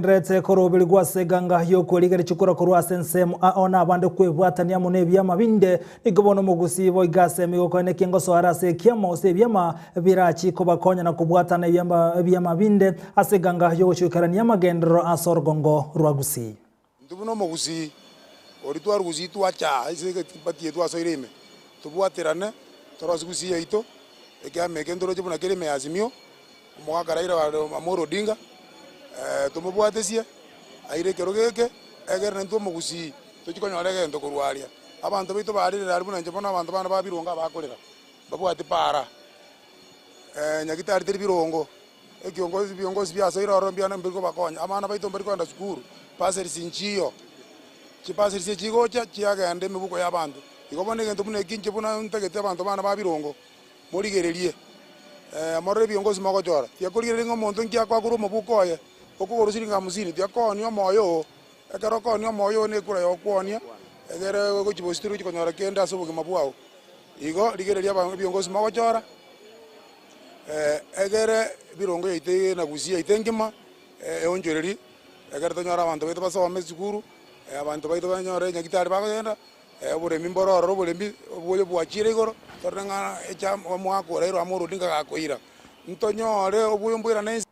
Rete koroberigwa ase eganga y'okwerigeria chikura korwa ase ensemo ao na abande kwebwatania amo nebiama binde, nigo bono omogusii boigo ase emegoko ene kengosoa are ase ekiama gose ebiama birachi kobakonya na kobwatana ebiama binde ase eganga y'ogochoikerania amagenderero ase orogongo rwa Gusii. Intwe buna omogusii, oria twarwa Gusii twacha ase egetibati eye twasoire ime, tobwaterane torosie Gusii yaito, ekiama eke ntoroche buna kere ime ya Azimio, Omogaka Raila Amolo Odinga, tomobwatesie aire ekerogo eke, egere naintwe omogusii tochie konyora egento korwa aria. Abanto baito barerire aria buna inche bono abanto bane ba birongo abakorera, mbabwati para, nyagitari teri birongo, ekiongosi biongosi biasoire ororo mbiana mbiri kobakonya, abana baito mbari kogenda sukuru, bursaries nchiyo, chibursaries echi chigocha chiagenda emibuko ya abanto. Igo bono egento buna eki inche buna ntagete abanto bane ba birongo. Morigererie, morore ebiongosi mogochora. Tiakorigereria ng'a omonto inki akoa korwa omobuko oye, okogora siringi hamsini, tiakoonia omoyo oo. Ekero okoonia omoyo oo nekura yokwonia, egere ogochia bosio tori gochia konyora kende ase obogima bwao. Igo rigereria aba ebiongosi mogochora, egere ebirongo yaito eye na gusii yaito engima, eonchorerie, egere tonyore abanto baito basome esukuru, abanto baito banyore nyagitari bakogenda. Oboremi mbore ororo, oboremi oboyo bwachire igoro, torore ng'a echa omwaka oraire amo orodi ngagakoira. Ntonyore oboyo mboirane inse.